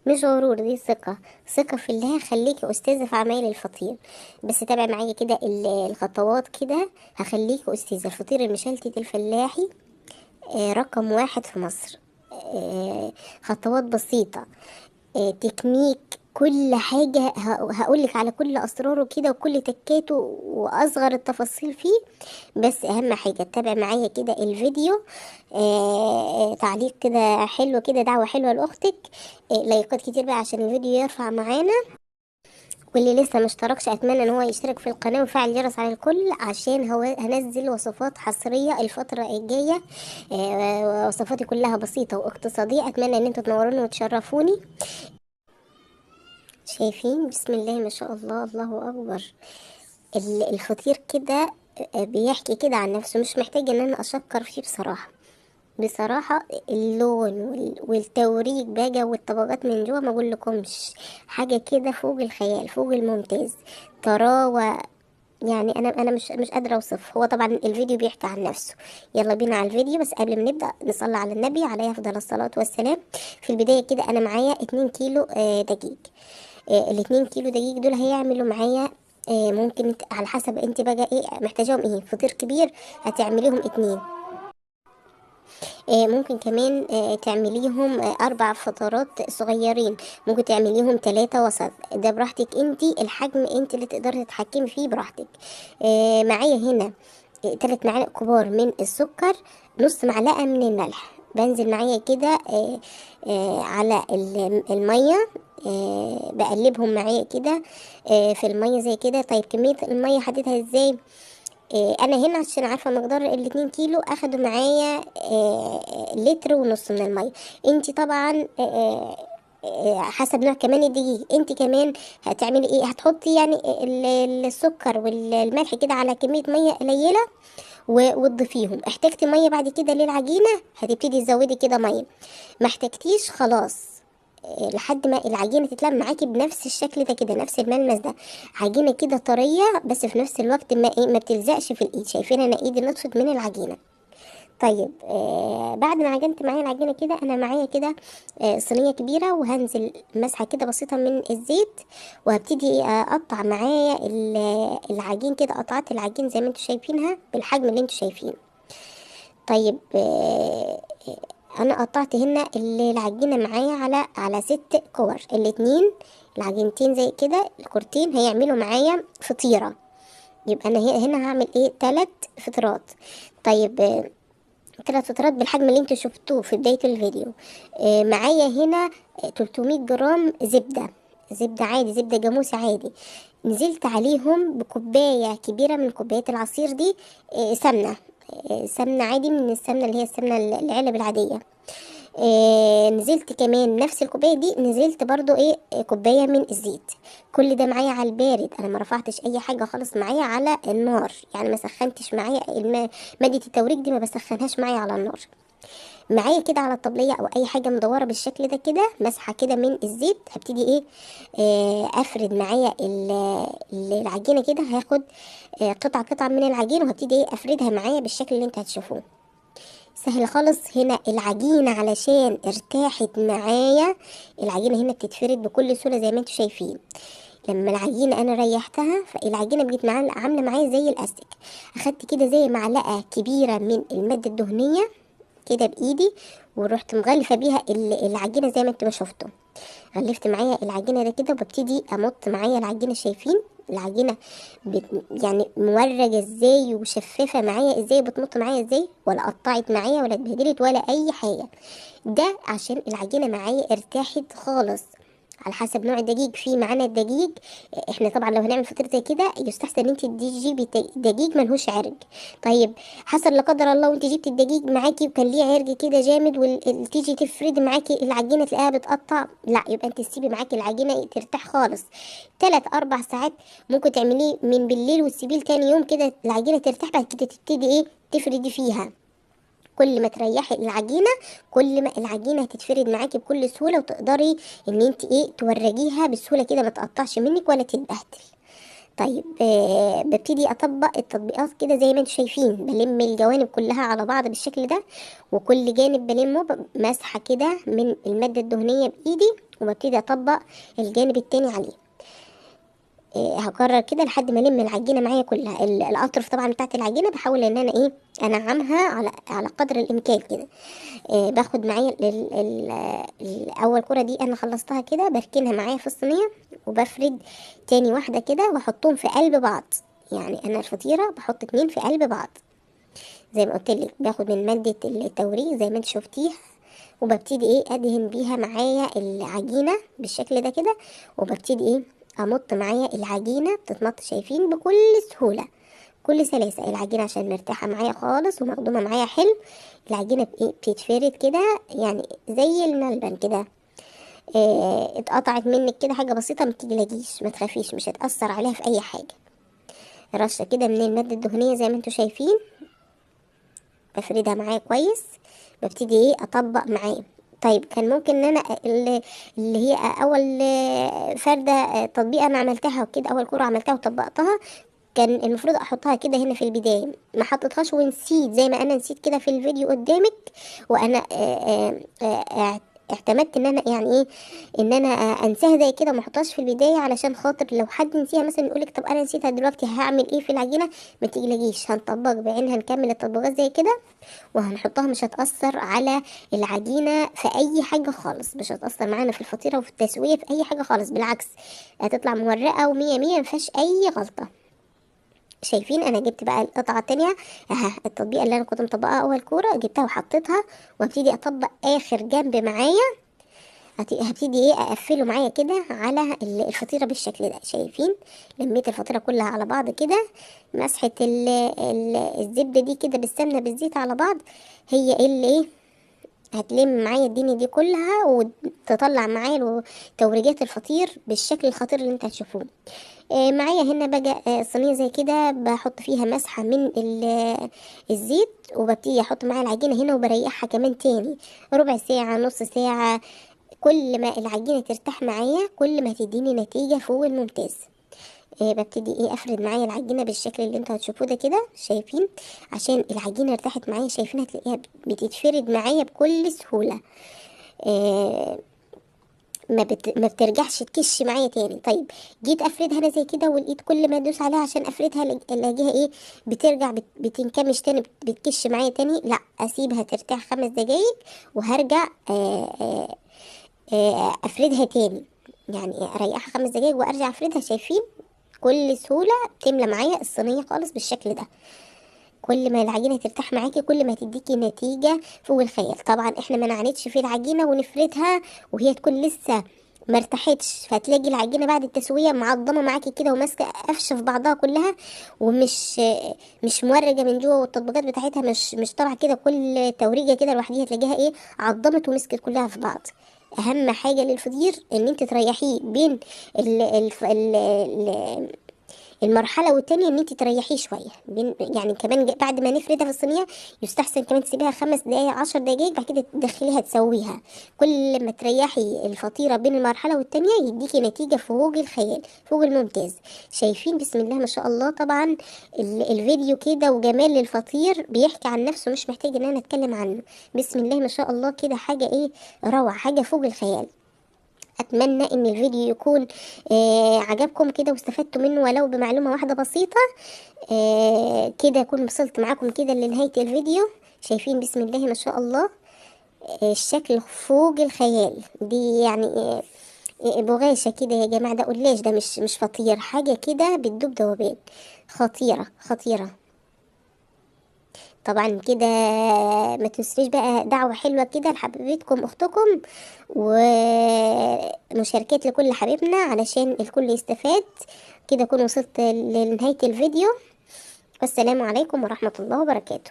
مش غرور، دي ثقة، ثقة في الله. خليكي أستاذة في عمايل الفطير. بس تابع معايا كده الخطوات كده، هخليكي أستاذة. الفطير المشلتت الفلاحي رقم 1 في مصر. خطوات بسيطة، تكنيك، كل حاجة هقولك على كل أسراره كده وكل تكاته وأصغر التفاصيل فيه. بس أهم حاجة تتابع معايا كده الفيديو، تعليق كده حلو كده، دعوة حلوة لأختك، لايكات كتير بقى عشان الفيديو يرفع معانا. واللي لسه ما اشتركش اتمنى ان هو يشترك في القناة ويفعل الجرس على الكل، عشان هو هنزل وصفات حصرية الفترة الجاية. وصفاتي كلها بسيطة واقتصادية، اتمنى ان انتوا تنوروني وتشرفوني. شايفين؟ بسم الله ما شاء الله، الله اكبر. الفطير كده بيحكي كده عن نفسه، مش محتاج ان انا اشكر فيه بصراحة. بصراحة اللون والتوريق بقى والطبقات من جوه ما اقولكمش، حاجة كده فوق الخيال، فوق الممتاز، طراوة. انا مش قادرة اوصف. هو طبعا الفيديو بيحكي عن نفسه. يلا بينا على الفيديو، بس قبل ما نبدأ نصلي على النبي عليه افضل الصلاة والسلام. في البداية كده انا معايا 2 كيلو دقيق. الاتنين كيلو دقيق دول هيعملوا معايا، ممكن على حسب انت بقى ايه محتاجاهم، ايه فطير كبير هتعمليهم 2، ممكن كمان تعمليهم 4 فطارات صغيرين، ممكن تعمليهم 3 وسط، ده براحتك انت، الحجم انت اللي تقدري تتحكمي فيه براحتك. معايا هنا، 3 معالق كبار من السكر، نص معلقة من الملح. بنزل معايا كده، على المية، بقلبهم معايا كده، في المية زي كده. طيب كمية المية حددها ازاي؟ انا هنا عشان عارفة مقدار الاتنين كيلو اخدوا معايا، لتر ونص من المية. انتي طبعا، حسب نوع كمان الدقيق، انتي كمان هتعملي ايه؟ هتحطي السكر والملح كده على كمية مية قليلة وتضيفيهم. احتاجتي مية بعد كده للعجينة هتبتدي تزودي كده مية، ما احتاجتيش خلاص، لحد ما العجينة تتلم معاكي بنفس الشكل ده كده، نفس الملمس ده، عجينة كده طرية بس في نفس الوقت ما بتلزقش في الايد. شايفين انا ايدي نطفت من العجينة. بعد ما عجنت معايا العجينة كده، انا معايا كده، صينية كبيرة، وهنزل مسحة كده بسيطة من الزيت، وهبتدي اقطع معايا العجين كده. قطعت العجين زي ما انتوا شايفينها بالحجم اللي انتوا شايفينه. انا قطعت هنا العجينة معايا على 6 كور، الاتنين العجينتين زي كده، الكورتين هيعملوا معايا فطيرة. يبقى انا هنا هعمل ايه؟ 3 فطيرات. 3 فطيرات بالحجم اللي انتوا شفتوه في بداية الفيديو. معايا هنا 300 جرام زبدة، زبدة عادي، زبدة جاموسي عادي. نزلت عليهم بكوباية كبيرة من كوبايات العصير دي، سمنة، سمنة عادي من السمنة اللي هي السمنة العلب العادية. نزلت كمان نفس الكوباية دي، نزلت برضو كوباية من الزيت. كل ده معايا على البارد، انا ما رفعتش اي حاجة خالص معايا على النار، يعني ما سخنتش معايا مادة التوريق دي، ما بسخنهاش معايا على النار. معايا كده على الطبلية او اي حاجة مدورة بالشكل ده كده، مسحة كده من الزيت. هبتدي افرد معايا العجينة كده، هاخد، قطعة قطعة من العجين، وهبتدي افردها معايا بالشكل اللي انت هتشوفوه. سهل خالص. هنا العجينة علشان ارتاحت معايا، العجينة هنا بتتفرد بكل سهولة زي ما انتوا شايفين. لما العجينة انا ريحتها فالعجينة بقت عاملة معايا زي الاستيك. اخدت كده زي معلقة كبيرة من المادة الدهنية كده بايدي، ورحت مغلفة بيها العجينة زي ما انتوا ما شفتوا. غلفت معايا العجينة ده كده، وببتدي امط معايا العجينة. شايفين العجينة مورجة ازاي وشفافة معايا ازاي، بتمط معايا ازاي، ولا قطعت معايا ولا اتبهدلت ولا اي حاجة. ده عشان العجينة معايا ارتاحت خالص. على حسب نوع الدقيق، في معانا الدقيق احنا طبعا لو هنعمل فطير زي كده يستحسن ان انت تجيبي دقيق ملهوش عرق. حصل لا قدر الله وانت جبتي الدقيق معاكي وكان ليه عرق كده جامد، وتيجي تفردي معاكي العجينه تلاقيها بتقطع، لا يبقى انت تسيبي معاكي العجينه ترتاح خالص 3-4 ساعات. ممكن تعمليه من بالليل وتسيبيه لتاني يوم كده العجينه ترتاح، بعد كده تبتدي تفردي فيها. كل ما تريحي العجينه كل ما العجينه هتتفرد معاكي بكل سهوله، وتقدري ان انت تورجيها بسهوله كده، ما تقطعش منك ولا تتبهدل. ببتدي اطبق التطبيقات كده زي ما انتم شايفين، بلم الجوانب كلها على بعض بالشكل ده، وكل جانب بلمه مسحه كده من الماده الدهنيه بايدي، وببتدي اطبق الجانب التاني عليه. هكرر كده لحد ما الم العجينة معايا كلها. الاطراف طبعا بتاعت العجينة بحاول ان انا ايه انعمها على قدر الامكان كده. باخد معايا اول كره دي انا خلصتها كده، بركنها معايا في الصينية، وبفرد تاني واحدة كده واحطهم في قلب بعض. يعني انا الفطيره بحط 2 في قلب بعض زي ما قلت لك، باخد من مادة التوريق زي ما انت شفتيها، وببتدي ايه ادهن بيها معايا العجينة بالشكل ده كده، وببتدي ايه امط معايا العجينة، بتتمط شايفين بكل سهولة كل سلاسة العجينة، عشان مرتاحة معايا خالص ومخدومه معايا حلو. العجينة بتتفرد كده يعني زي الملبن كده، اتقطعت منك كده حاجة بسيطة ما تقلقيش، ما تخافيش، مش هتاثر عليها في اي حاجة. رشه كده من المادة الدهنية زي ما انتوا شايفين، بفردها معايا كويس، ببتدي ايه اطبق معاه. طيب كان ممكن ان انا اللي هي اول فرده تطبيق انا عملتها وكده، اول كره عملتها وطبقتها، كان المفروض احطها كده هنا في البداية، ما حطيتهاش ونسيت زي ما انا نسيت كده في الفيديو قدامك، وانا اعتمدت ان انا يعني ايه ان انا انساها زي كده وما احطهاش في البداية، علشان خاطر لو حد نسيها مثلا يقولك طب انا نسيتها دلوقتي هعمل ايه في العجينة. ما تقلقيش، هنطبق بعينها، هنكمل التطبيقات زي كده وهنحطها، مش هتأثر على العجينة في اي حاجة خالص، مش هتأثر معانا في الفطيره وفي التسوية في اي حاجة خالص، بالعكس هتطلع مورقه ومية مية، مفيهاش اي غلطه. شايفين انا جبت بقى القطعة التانية اهي، التطبيقه اللي انا كنت مطبقاها اول كورة جبتها وحطيتها، وابتدي اطبق اخر جنب معايا. هبتدي ايه اقفله معايا كده على الفطيره بالشكل ده. شايفين لميت الفطيره كلها على بعض كده، مسحه الزبدة دي كده بالسمنه بالزيت على بعض، هي اللي ايه هتلم معايا الدنيا دي كلها وتطلع معايا توريجات الفطير بالشكل الخطير اللي انت هتشوفوه. معايا هنا بقى، صينية زي كده بحط فيها مسحه من الزيت، وببتدي احط معايا العجينة هنا وبريحها كمان تاني ربع ساعة نص ساعة. كل ما العجينة ترتاح معايا كل ما هتديني نتيجة فوق الممتاز. ببتدي ايه افرد معايا العجينة بالشكل اللي انتوا هتشوفوه ده كده. شايفين عشان العجينة ارتاحت معايا، شايفين هتلاقيها بتتفرد معايا بكل سهولة، ما بترجعش تكش معايا تاني. طيب جيت افردها انا زي كده ولقيت كل ما ادوس عليها عشان افردها الاقيها ايه بترجع بتنكمش تاني، بتكش معايا تاني. لا، اسيبها ترتاح 5 دقايق وهرجع، افردها تاني، يعني اريحها 5 دقايق وارجع افردها. شايفين كل سهولة بتملى معايا الصينية خالص بالشكل ده. كل ما العجينة ترتاح معاكي كل ما تديكي نتيجة فوق الخيال. طبعا احنا ما نعاندش في العجينة ونفردها وهي تكون لسه ما ارتاحتش، فهتلاقي العجينة بعد التسوية معضمه معاكي كده وماسكه قفشه في بعضها كلها، ومش مش مورجه من جوه، والتطبيقات بتاعتها مش طالعه كده، كل توريجه كده لوحديها تلاقيها ايه عضمت ومسكت كلها في بعض. اهم حاجة للفطير ان انت تريحيه بين المرحلة والتانية، ان انت تريحيه شوية بين، يعني كمان بعد ما نفردها في الصينية يستحسن كمان تسيبيها 5 دقايق 10 دقايق، بعد كده تدخليها تسويها. كل ما تريحي الفطيره بين المرحلة والتانية يديكي نتيجة فوق الخيال فوق الممتاز. شايفين بسم الله ما شاء الله. طبعا الفيديو كده وجمال الفطير بيحكي عن نفسه، مش محتاج ان انا اتكلم عنه. بسم الله ما شاء الله كده حاجة ايه روعه، حاجة فوق الخيال. اتمنى ان الفيديو يكون عجبكم كده واستفدتوا منه ولو بمعلومة واحدة بسيطة. كده اكون وصلت معاكم كده لنهاية الفيديو. شايفين بسم الله ما شاء الله، الشكل فوق الخيال. دي يعني بغاشة كده يا جماعة، ده قلاش، ده مش فطير، حاجة كده بتدوب دوبان، خطيرة خطيرة. طبعا كده ما تنسوش بقى دعوة حلوة كده لحبيبتكم اختكم، ومشاركات لكل حبيبنا علشان الكل يستفاد. كده اكون وصلت لنهاية الفيديو، والسلام عليكم ورحمة الله وبركاته.